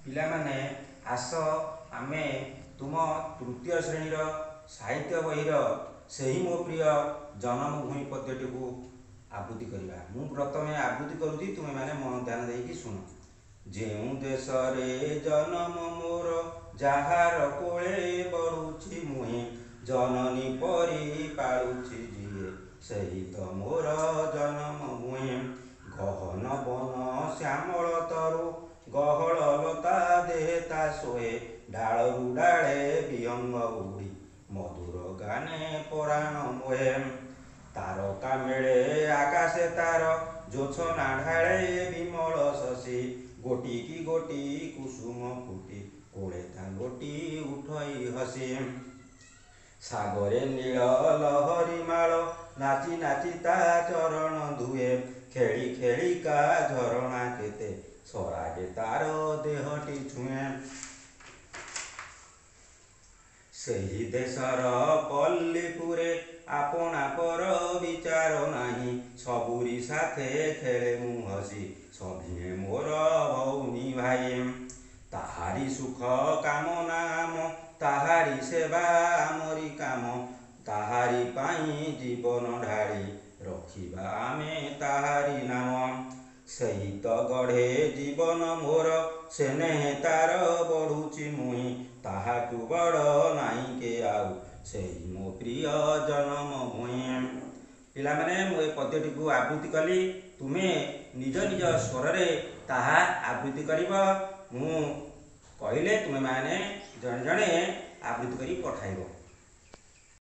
ପିଲାମାନେ, ଆସ ଆମେ ତୁମ ତୃତୀୟ ଶ୍ରେଣୀର ସାହିତ୍ୟ ବହିର ସେହି ମୋ ପ୍ରିୟ ଜନ୍ମଭୂମି ପଦ୍ୟଟିକୁ ଆବୃତ୍ତି କରିବା। ମୁଁ ପ୍ରଥମେ ଆବୃତ୍ତି କରୁଛି, ତୁମେମାନେ ମନ ଧ୍ୟାନ ଦେଇକି ଶୁଣ। ଯେଉଁ ଦେଶରେ ଜନମ ମୋର, ଯାହାର କୋଳେ ବଢ଼ୁଛି ମୁହିଁ, ଜନନୀ ପରି ପାଳୁଛି ଯିଏ, ସେହି ତ ମୋର ଜନମ ଭୂଇଁ। ଗହନ ବନ ଶ୍ୟାମଳ ତରୁ, ଗହଳ ଲତା ଦେହେ ତା ଶୋହେ, ଡାଳରୁ ଡାଳେ ବିହଙ୍ଗ ଉଡ଼ି ମଧୁର ଗାନେ ପରାଣ ମୋହେ। ତାରକା ମେଳେ ଆକାଶେ ତାର, ଜୋଛନା ଢାଳେ ବିମଳ ଶଶୀ, ଗୋଟିକି ଗୋଟି କୁସୁମ ଫୁଟି କୋଳେ ତା ଗୋଟି ଉଠଇ ହସି। ସାଗରେ ନୀଳ ଲହରୀ ମାଳ ନାଚି ନାଚି ତା ଚରଣ ଧୁଏ, ଖେଳି ଖେଳିକା ଝରଣା କେତେ ସରାଗେ ତାର ଦେହଟି ଛୁଏଁ। ସେହି ଦେଶର ପଲ୍ଲୀପୁରେ ଆପଣା ପର ବିଚାର ନାହିଁ, ସବୁରି ସାଥେ ଖେଳେ ମୁଁ ହସି, ସଭିଏଁ ମୋର ଭଉଣୀ ଭାଇ। ତାହାରି ସୁଖ କାମନା ଆମ, ତାହାରି ସେବା ଆମରି କାମ, ତାହାରି ପାଇଁ ଜୀବନ ଢାଳି ରଖିବା ଆମେ ତାହାରି ନାମ। ସେଇ ତ ଗଢ଼େ ଜୀବନ ମୋର, ସେନେହେ ତାର ବଢ଼ୁଛି ମୁହିଁ, ତାହାଠୁ ବଡ଼ ନାହିଁ କେ ଆଉ, ସେଇ ମୋ ପ୍ରିୟ ଜନମ ଭୂଇଁ। ପିଲାମାନେ, ମୁଁ ଏ ପଦ୍ୟଟିକୁ ଆବୃତ୍ତି କଲି, ତୁମେ ନିଜ ନିଜ ସ୍ୱରରେ ତାହା ଆବୃତ୍ତି କରିବ। ମୁଁ କହିଲେ ତୁମେମାନେ ଜଣେ ଜଣେ ଆବୃତ୍ତି କରି ପଠାଇବ।